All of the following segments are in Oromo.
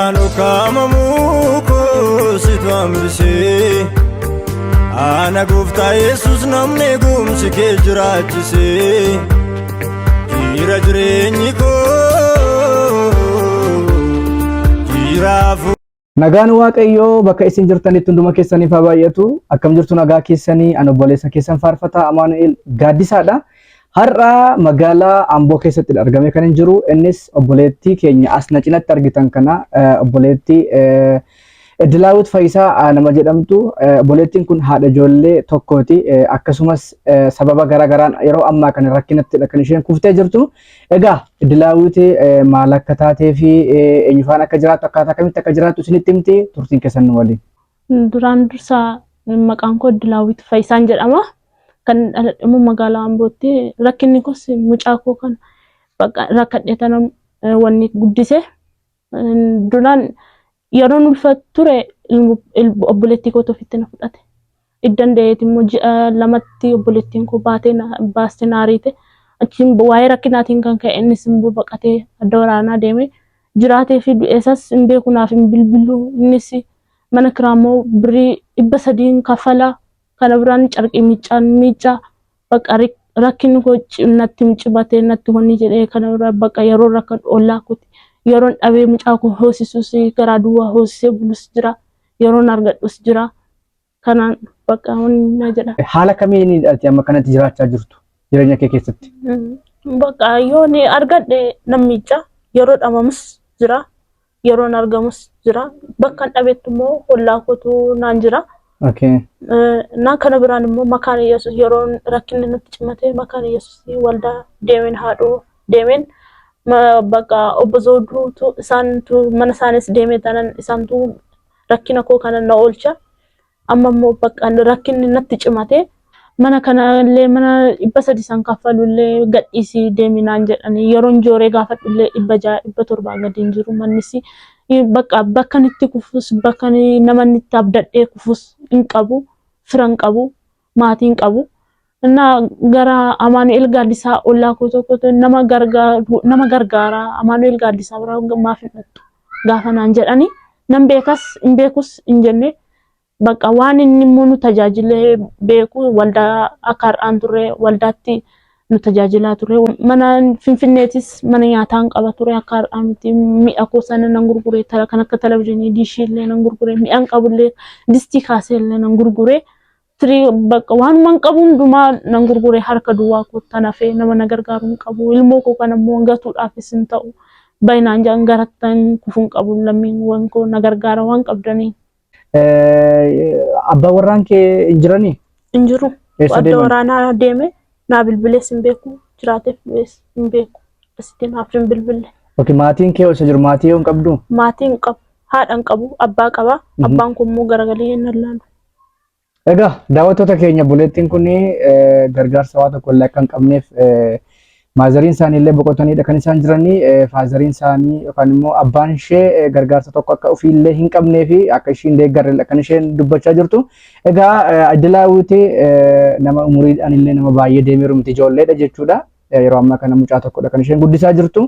Haalaan ukkaamamuu koo situ hambisee. Ana gooftaa Yesus namni eegumsi kee jiraachisee. Jira jireenyi koo jiraafuu. Nagaan Waaqayyoo bakka isin jirtanitti hunduma keessaniif haa baay'atu. Akkam jirtu nagaa keessanii? Ani obboleessa keessan faarfataa Amaanu'el Gaaddisaadha. Har'a magaalaa Amboo keessatti argamee kan hin jiru. Innis obboleettii keenya as na cinatti argitan kana obboleettii Iddilaawit Fayisaa nama jedhamtu. Obboleettiin kun haadha ijoollee tokkooti. Akkasumas sababa garaagaraan yeroo ammaa kana rakkinattidha kan isheen kuftee jirtu. Egaa Iddilaawit maal akka taatee fi eenyufaan akka jiraattu akkaataa kamitti akka jiraattu isinitti himti turtiin keessan nu waliin. Duraan dursa maqaan koo Iddilaawit Faayisaan jedhama. Kan dhaladhe immoo magaalaa Ambootti. Rakkinni koos mucaa koo kana bakka rakkadhee tana wanni guddise. Duraan yeroon ulfa ture obboleettii kootu ofitti na fudhate. Iddan da'eeti immoo ji'a lamatti obboleettiin koo baatee na baastee na ariite. Achiin waa'ee rakkinaatiin kan ka'e innis immoo baqatee adda waraanaa deeme. Jiraatee fi du'eesas hin beeku naaf hin bilbilu. Innis mana kiraa immoo birrii 300n kaffala. Kana biraan carqii miiccaan miicca. Bakka rakkinni koo natti cimatee natti wanni jedhee kana bira bakka yeroo rakkadhu ollaa kooti. Yeroon dhabee mucaa koo hoosisus garaa duwwaa hoosisee bulus jira. Yeroon argadhus jira. Kanaan bakka wanni na jedha. Haala kamiin ati amma kanatti jiraachaa jirtu jireenya kee keessatti? Bakka yoon argadhe nan miicca. Yeroo dhabamus jira. Yeroon argamus jira. Bakka hin dhabetti immoo ollaa kootu naan jira. Naan kana biraan immoo makaan Yesuus yeroon rakkinni natti cimate makaan Yesuus waldaa deemeen haadhoo deemeen bakka obbo Zawuduutu isaantu mana isaanis deemee tanan isaantu rakkina koo kana na oolcha. Amma immoo bakka rakkinni natti cimate mana kana illee mana 300 san kaffalu illee gadhiisii deemi naan jedhanii yeroon jooree gaafadhu illee 600 700 gadi hin jiru mannis bakka bakka itti kufus bakka nama itti abdadhee kufus hin qabu fira hin qabu maatii hin qabu. Innaa gara Amaanu'el Gaaddisaa ollaa koo tokkotu nama gargaaru nama gargaara Amaanu'el Gaaddisaa bira maaf hin dhaqxu gaafa naan jedhanii nan beekas hin beekus hin jenne bakka waan inni immoo nu tajaajilee beeku waldaa akka har'aan turre waldaatti nu tajaajilaa ture. Mana Finfinneetis mana nyaataan qaba ture akka har'aa miti mi'a koo sana nan gurgure kan akka televizyiinii diishii illee nan gurgure mi'an qabullee distii kaasee illee nan gurgure. Tirii bakka waanuman qabu hundumaa nan gurgure harka duwwaa koo tan hafee nama na gargaaru hin qabu. Ilmoo koo kana immoo gatuudhaafis hin ta'u. Bayinaan jedhan garattan kufuu hin qabu lammiiwwan koo na gargaara waan qabdanii. Abbaan warraan kee hin jiranii? Hin jiru. Eessa Adda deeman? waraanaa deeme naa bilbilees hin beeku jiraateef du'ees hin beeku. Asitti naaf hin bilbille. Okay, maatiin kee eessa jiru? Maatii yoo hin qabdu? Maatii hin qabu. Haadha hin qabu. Abbaa qaba. Abbaan koo immoo garagalee hin laalu. Egaa daawwattoota keenya buleettiin kun gargaarsa waa tokko illee akka hin qabneef maazariin isaanii illee boqotaniidha kan isaan jiranii faazariin isaanii yookaan immoo abbaan ishee gargaarsa tokko akka ofii illee hin qabnee fi akka ishiin deeggarre kan isheen dubbachaa jirtu. Egaa Addilaawwiti nama umuriidhaan illee nama baay'ee deemeeru miti ijoolleedha jechuudha. Yeroo ammaa kana mucaa tokkodha kan isheen guddisaa jirtu.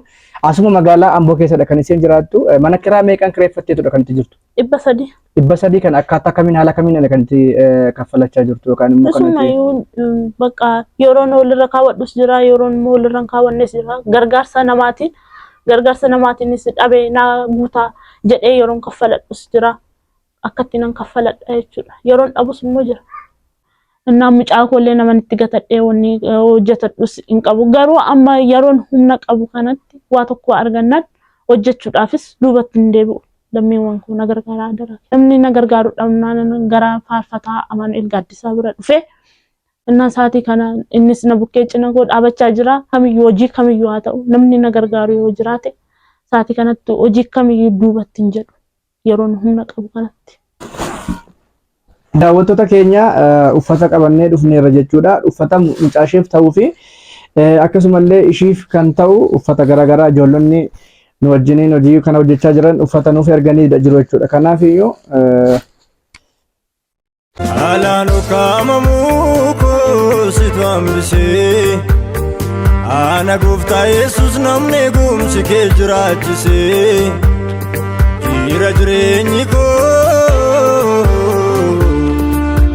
Asuma magaalaa Amboo keessadha kan isheen jiraattu. Mana kiraa meeqaan kireeffatteetudha kan itti jirtu? 300. 300 kan akkaataa kamiin haala kamiin kan itti kaffalachaa jirtu yookaan immoo kan itti Isumayyuu bakka yeroon walirra kaawwadhus jira yeroon immoo walirra hin kaawwannes jira gargaarsa namaatiin gargaarsa namaatiinis dhabee naa guutaa jedhee yeroon kaffaladhus jira akkatti nan kaffaladha jechuudha yeroon dhabus immoo jira. Innaa mucaa koollee naman itti gatadhee wanni hojjetadhus hin qabu garuu amma yeroon humna qabu kanatti waa tokko argannaan hojjechuudhaafis duubatti hin deebi'u. Lammiiwwan koo na gargaaraa adaraa. Namni na gargaaru dhabnaan gara faarfataa Amaanu'el Gaaddisaa bira dhufe. Innaa sa'aatii kana innis na bukkee cina koo dhaabachaa jira. Kamiyyuu hojii kamiyyuu haa ta'u namni na gargaaru yoo jiraate sa'aatii kanatti hojii kamiyyuu duubatti hin jedhu yeroon humna qabu kanatti. Daawwattoota keenya uffata qabannee dhufneerra jechuudha. Uffata mucaa isheef ta'uu fi akkasumallee ishiif kan ta'u uffata garaagaraa ijoollonni nu wajjiniin hojii kana hojjechaa jiran uffata nuuf erganii jiru jechuudha. Kanaaf iyyuu Haalaan ukkaamamuu koo situ hambisee. Ana gooftaa Yesuus namni eegumsi kee jiraachisee. Jira jireenyi koo,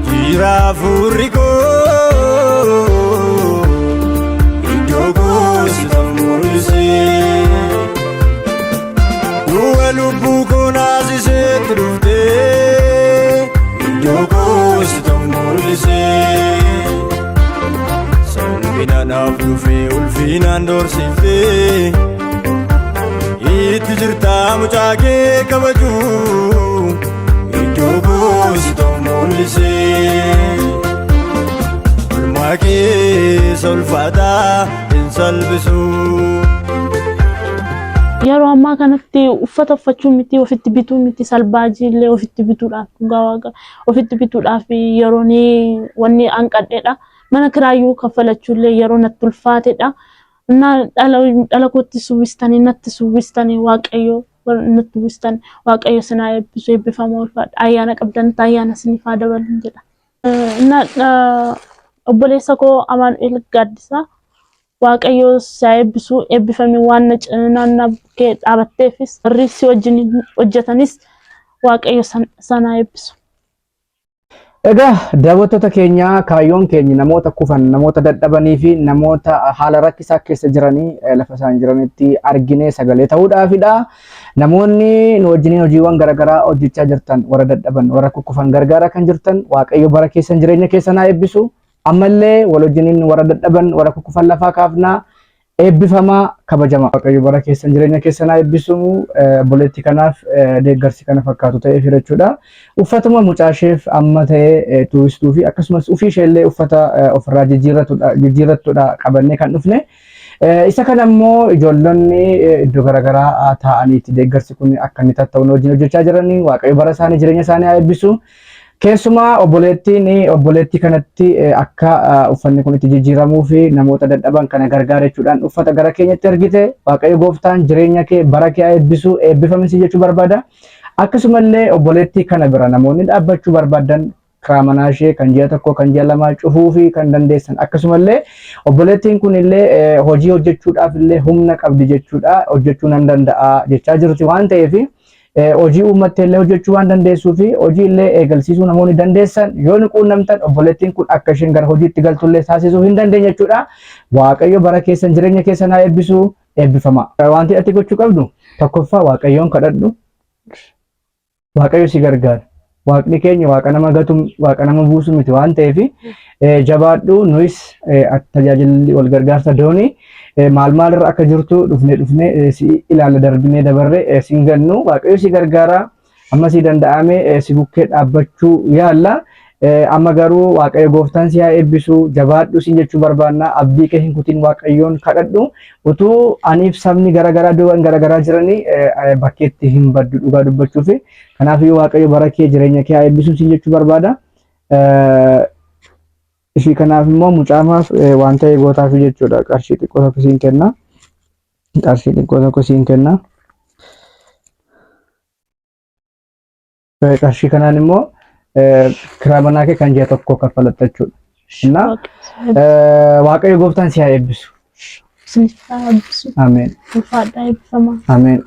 jira hafuurri koo, iddoo koo situ mul'isee. Du'a lubbuu koo naasiseetti dhuftee, iddoo koo situ mul'isee. Salphina naaf dhufee ulfinaan doorsiftee, itti jirtaa mucaa kee kabaju, iddoo koo situ mul'isee. Olmaa keessa ulfaataa hin salphisu. Yeroo ammaa kanatti uffata uffachuu miti, ofitti bituu miti, salbaajii illee ofitti bituudhaaf, dhugaa waaqa, ofitti bituudhaaf yeroon wanni hanqadheedha. Mana kiraayyuu kaffalachuu illee yeroo natti ulfaatedha. Innaa dhala kootti suwwistanii, natti suwwistanii, Waaqayyo natti uwwistan, Waaqayyo sinaa eebbisu, eebbifama, ulfaadha. Ayyaana qabdanitti ayyaana isiniif haa dabalu jedha. Innaa obboleessa koo Amaanu'el Gaaddisaa, Waaqayyo si haa eebbisu, eebbifame. Waan na cinaan kee dhaabatteefis, warri si wajjin hojjetanis Waaqayyo sana eebbisu. Egaa daawwattoota keenya, kaayyoon keenya namoota kufan, namoota dadhabanii fi namoota haala rakkisaa keessa jiranii lafa isaan jiranitti arginee sagalee ta'uudhaafidha. Namoonni nu wajjiniin hojiiwwan garaagaraa hojjechaa jirtan, warra dadhaban, warra kukkufan gargaaraa kan jirtan, Waaqayyo bara keessan, jireenya keessan haa eebbisu. Ammallee wal wajjiniin warra dadhaban, warra kukkufan lafaa kaafnaa. Eebbifamaa, kabajamaa. Waaqayyo bara keessan, jireenya keessan haa eebbisu. Obboleettii kanaaf deeggarsi kana fakkaatu ta'eef jechuudha. Uffatuma mucaa isheef amma ta'e tuuristuu fi akkasumas ofii isheellee uffata ofirraa jijjiirrattudha qabannee kan dhufne. Isa kana immoo ijoollonni iddoo garaagaraa taa'aniiti deeggarsi kun akka inni tatta'u wajjin hojjechaa jiranii. Waaqayyo bara isaanii, jireenya isaanii haa eebbisu. Keessumaa obboleettiin obboleettii kanatti akka uffanni kun itti jijjiiramuu fi namoota dadhaban kana gargaara jechuudhaan uffata gara keenyatti ergite, Waaqayyo gooftaan jireenya kee, bara kee haa eebbisu, eebbifamisi jechuu barbaada. Akkasumallee obboleettii kana bira namoonni dhaabbachuu barbaadan, kiraa manaa ishee kan ji'a 1, kan ji'a 2 cufuu fi kan dandeessan, akkasumallee obboleettiin kun illee hojii hojjechuudhaaf illee humna qabdi jechuudha, hojjechuu nan danda'a jechaa jirti waan ta'eef, hojii uummattee illee hojjechuu waan dandeessuu fi hojii illee eegalsiisuu namoonni dandeessan yoo nu quunnamtan, obboleettiin kun akka isheen gara hojiitti galtu illee taasisuu hin dandeenya jechuudha. Waaqayyo bara keessan, jireenya keessan haa eebbisu, eebbifama. Wanti ati gochuu qabdu tokkoffaa Waaqayyoon kadhadhu. Waaqayyo si gargaara. Waaqni keenya waaqa nama gatu, waaqa nama buusu miti waan ta'eef, jabaadhu. Nuyis tajaajilli wal gargaarsa doonii maal maalirra akka jirtu dhufnee dhufnee si ilaalla, darbinee dabarre si hin gannu. Waaqayyo si gargaara, amma si danda'ame si bukkee dhaabbachuu yaalla. Amma garuu Waaqayyo gooftaan si haa eebbisu, jabaadhu siin jechuu barbaanna. Abdii kee hin kutin, Waaqayyoon kadhadhu. Utuu aniif sabni garaagaraa iddoowwan garaagaraa jiranii bakkeetti hin baddu dhugaa dubbachuuf. Kanaaf iyyuu Waaqayyo bara kee, jireenya kee haa eebbisu siin jechuu barbaada. Ishii kanaaf immoo mucaamaaf waan ta'e gootaaf jechuudha. Qarshii xiqqoo tokko siin kenna. Qarshii xiqqoo tokko siin kenna. Qarshii kanaan immoo kiraa manaa kee kan ji'a 1 kaffalatta jechuudha. Innaa Waaqayyo gooftaan si haa eebbisu. Isiniif haa eebbisu. Ameen. Ulfaadhaa, eebbifamaa. Ameen.